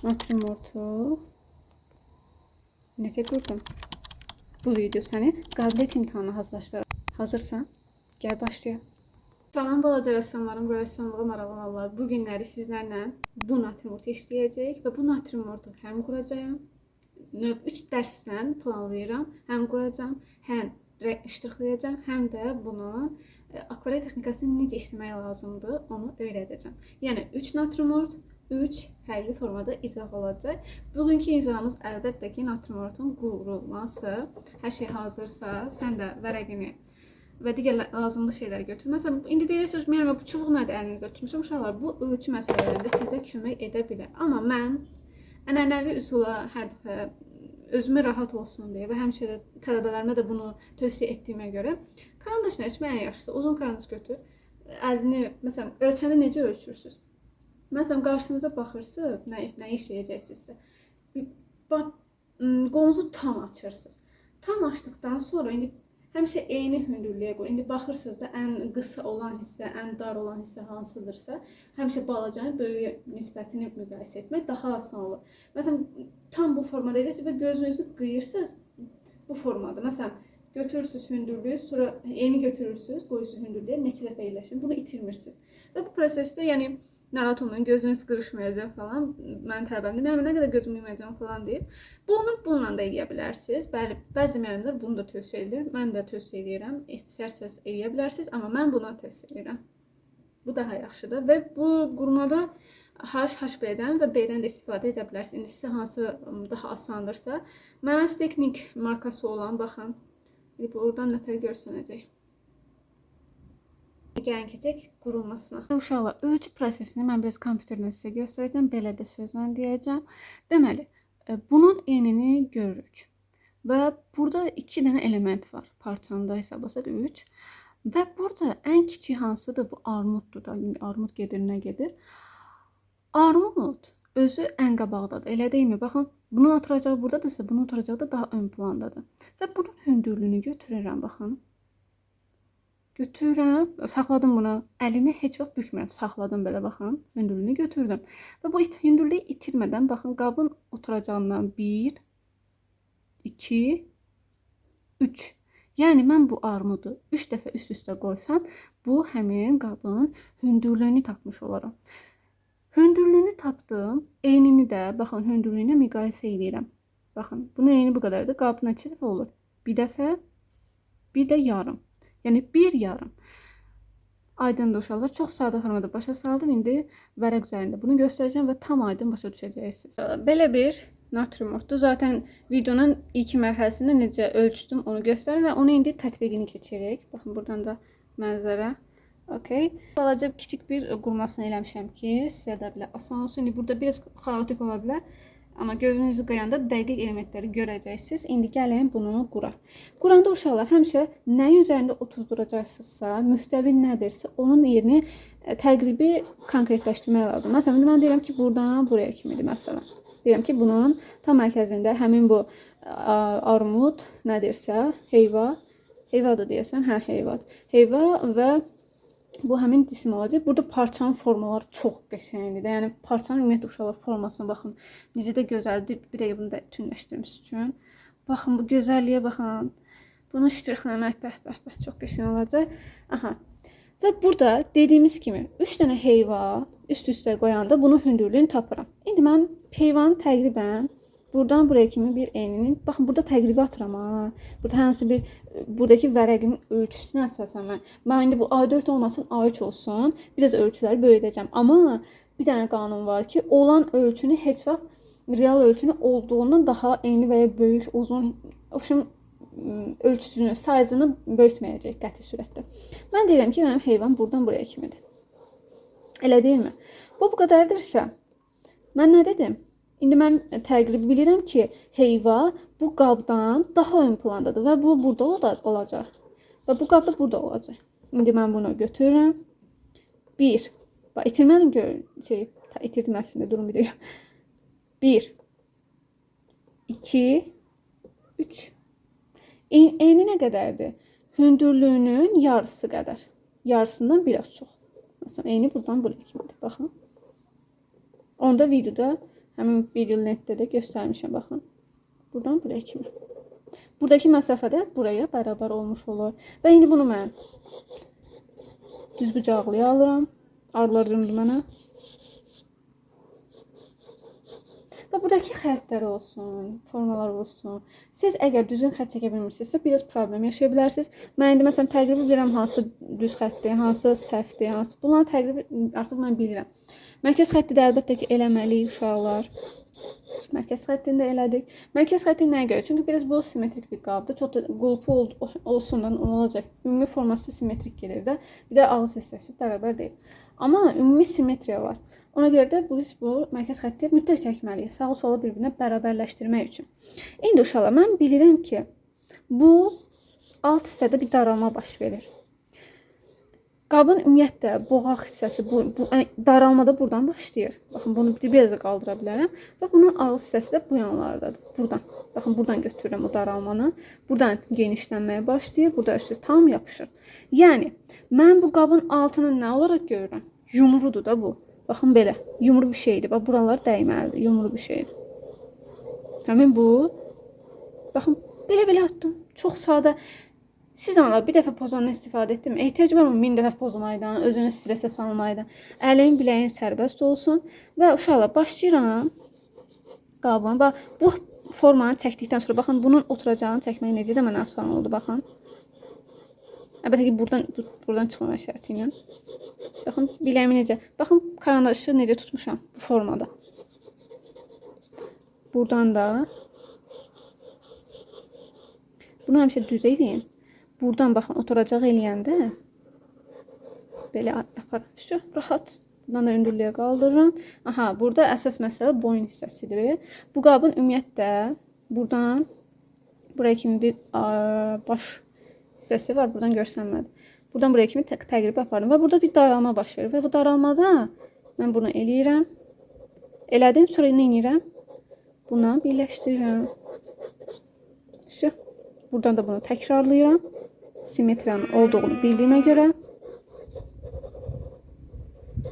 Natürmortu necə qurdum? Bu video səni qabiliyyət imtahanına hazırlaşdırır. Hazırsan? Gəl başlayaq. Salam balaca rəssamlarım və rəssamlığa maraqlı olanlar. Bu günləri sizlərlə bu natürmortu işləyəcəyik və bu natürmortu həm quracağam, növ 3 dərslə planlayıram. Həm quracağam, həm ştrixlayacağam, həm də bunun akvarel texnikasını necə işləmək lazımdır, onu öyrədəcəm. Yəni 3 natürmort, 3 fərqli formada izah olacaq. Bugünkü izahımız əlbəttə ki, natürmortun qurulması. Hər şey hazırsa, sən də vərəqini və digər lazımlı şeyləri götür. Məsələn, indi deyirsiniz, müəllimə bu çubuq nədir əlinizdə tutmuşam? Uşaqlar, bu ölçü məsələlərində sizə kömək edə bilər. Amma mən ənənəvi üsula hər dəfə özümə rahat olsun deyə və həmişə də tələbələrimə də bunu tövsiyə etdiyimə görə karandaşla ölçmək ən yaxşısı. Uzun karandaş götür. Əlini, məsələn, ölçəndə necə ölçürsüz? Məsələn, qarşınıza baxırsınız, nə işləyəcəksinizsə. Bax, qolunuzu tam açırsınız. Tam açdıqdan sonra indi həmişə eyni hündürlüyə qoyun. İndi baxırsınız da ən qısa olan hissə, ən dar olan hissə hansıdırsa, həmişə balacanın böyüyə nisbətini müqayisə etmək daha asan olur. Məsələn, tam bu formada edirsiniz və gözünüzü qıyırsınız bu formada. Məsələn, götürürsünüz hündürlüyü, sonra eyni götürürsünüz, qoyursunuz hündürlüyə, neçə dəfə eyləşir. Bunu itirmirsiniz. Və bu prosesdə, yəni narahat olmayın, gözünüz qırışmayacaq falan. Mənim tələbəmdir. Mən nə qədər gözümü yumacağam falan deyir. Bunu bununla da eləyə bilərsiniz. Bəli, bəzi müəllimlər bunu da tövsiyə edir. Mən də tövsiyə edirəm. İstərsəniz eləyə bilərsiniz, amma mən bunu tövsiyə edirəm. Bu daha yaxşıdır və bu qurmada H, HB-dən və B-dən də istifadə edə bilərsiniz. İndi sizə hansı daha asandırsa. Mən Teknik markası olan, baxın. İndi buradan nətər görsənəcək. Gəlin keçək qurulmasına. Uşaqlar, ölçü prosesini mən biraz kompüterlə sizə göstərəcəm, belə də sözlə deyəcəm. Deməli, bunun enini görürük. Və burada 2 dənə element var. Parçanı da hesablasaq 3. Və burada ən kiçik hansıdır? Bu armuddur da. İndi armud gedir, nə gedir? Armud özü ən qabaqdadır. Elə deyilmi? Baxın, bunun oturacağı buradadırsa, bunun oturacağı da daha ön plandadır. Və bunun hündürlüyünü götürürəm, baxın. Götürürəm, saxladım bunu. Əlimi heç vaxt bükmürəm. Saxladım belə, baxın. Hündürlüyünü götürdüm. Və bu hündürlüyü itirmədən, baxın, qabın oturacağından 1, 2, 3. Yəni mən bu armudu 3 dəfə üst-üstə qoysam, bu həmin qabın hündürlüyünü tapmış olaram. Hündürlüyünü tapdım. Enini də, baxın, hündürlüyünə müqayisə edirəm. Baxın, bunun eni bu qədərdir. Qab neçə dəfə olur? Bir dəfə, bir də yarım. Yəni bir yarım. Aydındır uşaqlar. Çox sadə formada başa saldım. İndi vərəq üzərində bunu göstərəcəm və tam aydın başa düşəcəksiniz. Belə bir natürmortdur. Zaten videonun ilk mərhələsində necə ölçdüm onu göstərim və onu indi tətbiqini keçirik. Baxın, buradan da mənzərə. Okay. Balaca kiçik bir qurmasını eləmişəm ki, sizə də belə asan olsun. İndi burada biraz xaotik ola bilər. Amma gözünüzü qıyanda dəqiq elementləri görəcəksiniz. İndi gəlin bunu quraq. Quranda uşaqlar həmişə nəyin üzərində otuzduracaqsınızsa, müstəvi nədirsə, onun yerini təqribi konkretləşdirmək lazım. Məsələn, mən deyirəm ki, buradan buraya kimidir məsələn. Deyirəm ki, bunun tam mərkəzində həmin bu armud nədirsə, heyva, heyvadır deyəsən, hə, heyvadır. Heyva və bu həmin cisim olacaq. Burada parçanın formaları çox qəşəngdir. Yəni parçanın ümumiyyətlə uşaqlar formasına baxın. Necə də gözəldir. Bir dəqiqə bunu da bütünləşdirmək üçün. Baxın bu gözəlliyə baxın. Bunu ştrixləmək bəh bəh bəh çox qəşəng olacaq. Aha. Və burada dediyimiz kimi 3 dənə heyva üst-üstə qoyanda bunun hündürlüyünü tapıram. İndi mən heyvanın təqribən buradan buraya kimi bir enini, baxın burada təqribi atıram ha. Burada hansı bir buradakı vərəqin ölçüsünə əsasən mən indi bu A4 olmasın, A3 olsun. Biraz ölçüləri böyüdəcəm. Amma bir dənə qanun var ki, olan ölçünü heç vaxt real ölçünü olduğundan daha enli və ya böyük, uzun, oşun ölçüsünü, sayızını böyütməyəcək qəti sürətdə. Mən deyirəm ki, mənim heyvan buradan buraya kimidir. Elə deyilmi? Bu qədərdirsə, mən nə dedim? İndi mən təqribi bilirəm ki, heyva bu qabdan daha ön plandadır və bu burada olacaq. Və bu qab da burada olacaq. İndi mən bunu götürürəm. 1. Bax, itirmədim ki, şey, itirdim əslində, durun bir dəqiqə. 1, 2, 3. Eni nə qədərdir? Hündürlüyünün yarısı qədər. Yarısından biraz çox. Məsələn, eyni buradan buraya kimidir. Baxın. Onda videoda Həmin video lentdə də göstərmişəm, baxın. Buradan buraya kimi. Buradakı məsafə də buraya bərabər olmuş olur. Və indi bunu mən düz bucaqlıya alıram. Arılar döndü mənə. Və buradakı xəttlər olsun, formalar olsun. Siz əgər düzgün xətt çəkə bilmirsinizsə, biraz problem yaşaya bilərsiniz. Mən indi məsələn təqribi bilirəm hansı düz xəttdir, hansı səhvdir, hansı. Bunların təqribi artıq mən bilirəm. Mərkəz xətti də əlbəttə ki, eləməliyik uşaqlar. Mərkəz xəttini də elədik. Mərkəz xətti nəyə görə? Çünki biraz bu simmetrik bir qabdır. Çox da qulpu olsun da nə olacaq? Ümumi forması simmetrik gedir də. Bir də ağız hissəsi bərabər deyil. Amma ümumi simmetriya var. Ona görə də biz bu mərkəz xətti mütləq çəkməliyik. Sağı solu bir-birinə bərabərləşdirmək üçün. İndi uşaqlar, mən bilirəm ki, bu alt hissədə bir daralma baş verir. Qabın ümumiyyətlə boğaq hissəsi bu daralma da buradan başlayır. Baxın, bunu biraz da qaldıra bilərəm. Və bunun ağız hissəsi də bu yanlardadır. Buradan. Baxın, buradan götürürəm o daralmanı. Buradan genişlənməyə başlayır. Burada üstü tam yapışır. Yəni, mən bu qabın altını nə olaraq görürəm? Yumrudur da bu. Baxın belə, yumru bir şeydir. Bax, buralar dəyməlidir, yumru bir şeydir. Həmin bu. Baxın, belə-belə atdım. Çox sadə. Siz analar, bir dəfə pozandan istifadə etdim. Ehtiyac var mı 1000 dəfə pozmaydan, özünü stresə salmaydan? Əlin, biləyin sərbəst olsun. Və uşaqlar, başlayıram qabın. Bax, bu formanı çəkdikdən sonra, baxın, bunun oturacağını çəkmək necə də mənə asan oldu, baxın. Əlbəttə ki, buradan çıxmamaq şərti ilə. Baxın, biləyimi necə. Baxın, karandaşı necə tutmuşam bu formada. Buradan da. Bunu həmişə düz eləyin. Buradan baxın, oturacaq eləyəndə belə yaparım. Vəsə, rahat. Buradan da hündürlüyə qaldırıram. Aha, burada əsas məsələ boyun hissəsidir. Bu qabın ümumiyyətlə buradan buraya kimi bir baş hissəsi var. Buradan görsənmədi. Buradan buraya kimi təqribi apardım. Və burada bir daralma baş verir. Və bu daralmada mən bunu eləyirəm. Elədim, sonra nə eləyirəm? Buna birləşdirirəm. Vəsə, buradan da bunu təkrarlayıram. Simmetriyanın olduğunu bildiyimə görə.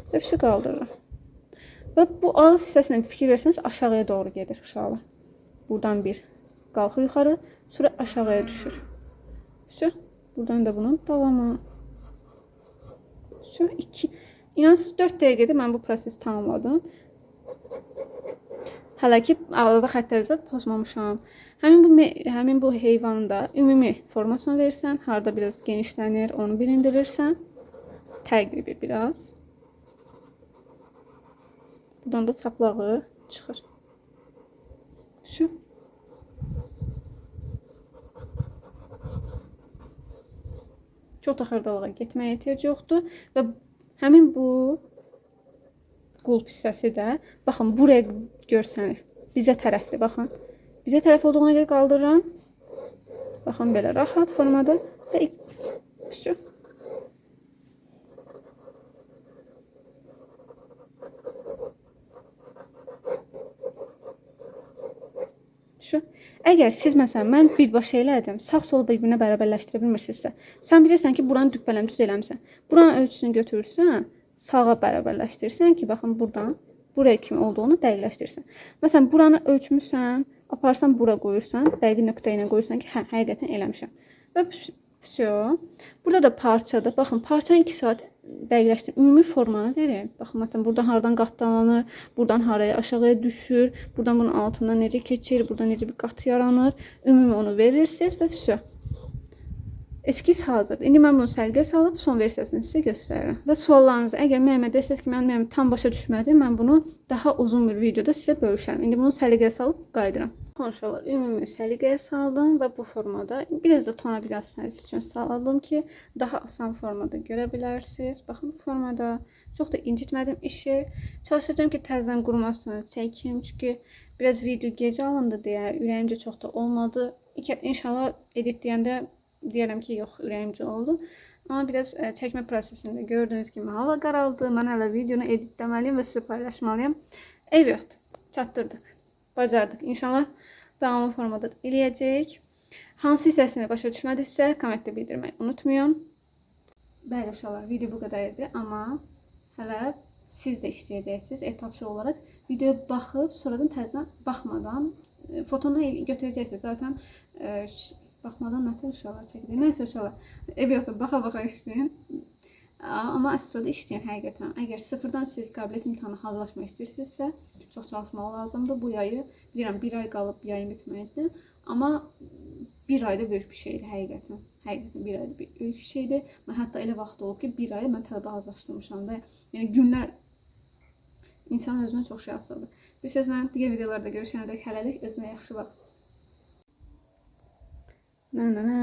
Və vəsə qaldırıram. Və bu ağız hissəsinə fikir versəniz aşağıya doğru gedir uşaqlar. Buradan bir qalxır yuxarı, sonra aşağıya düşür. Vəsə, buradan da bunun davamı. Vəsə, 2. İnansız 4 dəqiqədə mən bu prosesi tamamladım. Hələ ki, arada xəttləri zad pozmamışam. Həmin bu heyvanın da ümumi formasını verirsən, harada biraz genişlənir, onu bilindirirsən. Təqribi biraz. Buradan da saplağı çıxır. Şu. Çox da xırdalığa getməyə ehtiyac yoxdur. Və həmin bu qulp hissəsi də, baxın, buraya görsənir. Bizə tərəfdir, baxın. Bizə tərəf olduğuna görə qaldırıram. Baxın, belə rahat formada. Və vəsə. Şu. Əgər siz, məsələn, mən birbaşa elədim, sağ solu bir-birinə bərabərləşdirə bilmirsinizsə, sən bilirsən ki, buranı düppələm, düz eləmirsən. Buranın ölçüsünü götürürsən, sağa bərabərləşdirirsən ki, baxın, buradan buraya kimi olduğunu dəqiqləşdirirsən. Məsələn, buranı ölçmüsən, aparsan, bura qoyursan, dəqiq nöqtə ilə qoyursan ki, hə, həqiqətən eləmişəm. Və vəsə. Burada da parçadır. Baxın, parçanı 2 saat dəqiqləşdir. Ümumi formanı verir. Baxın, məsələn, buradan hardan qatlanır, buradan haraya aşağıya düşür, buradan bunun altından necə keçir, buradan necə bir qat yaranır. Ümumi onu verirsiniz və vəsə. Eskiz hazırdır. İndi mən bunu səliqə salıb son versiyasını sizə göstərirəm. Və suallarınızı, əgər mənimə desəz ki, mən tam başa düşmədim, mən bunu daha uzun bir videoda sizə bölüşərəm. İndi bunu səliqəyə salıb qayıdıram. Konuşalar, ümumi səliqəyə saldım və bu formada biraz da tona bilərsiniz üçün saldım ki, daha asan formada görə bilərsiniz. Baxın, bu formada çox da incitmədim işi. Çalışacağım ki, təzədən qurumasını çəkim. Çünki biraz video gecə alındı deyə ürəyimcə çox da olmadı. İnşallah editləyəndə deyərəm ki, yox, ürəyimcə oldu. Amma biraz çəkmə prosesində gördüyünüz kimi hava qaraldı. Mən hələ videonu editləməliyim və sizə paylaşmalıyam. Eyb yoxdur, çatdırdıq, bacardıq. İnşallah davamlı formada eləyəcəyik. Hansı hissəsini başa düşmədiksə, kommentdə bildirməyi unutmayın. Bəli, uşaqlar, video bu qədər idi, amma hələ siz də işləyəcəksiniz. Etapçı olaraq Videoya baxıb, sonradan təzədən baxmadan fotonu götürəcəksiniz. Zaten baxmadan nətər uşaqlar çəkilir. Nəysə uşaqlar, ev yoxdur, baxa-baxa işləyin. Amma əsas odur işləyin həqiqətən. Əgər sıfırdan siz qabiliyyət imtahanına hazırlaşmaq istəyirsinizsə, çox çalışmaq lazımdır. Bu yayı, bilirəm, bir ay qalıb yayın bitməyəcək. Amma bir ayda böyük bir şeydir həqiqətən. Həqiqətən bir ayda böyük bir şeydir. Mən hətta elə vaxt olub ki, bir ayı mən tələbə hazırlaşdırmışam da. Yəni günlər insanın özünə çox şey asılıdır. Bir sözlə digər videolarda görüşənə dək hələlik özünə yaxşı bax. Nə nə nə.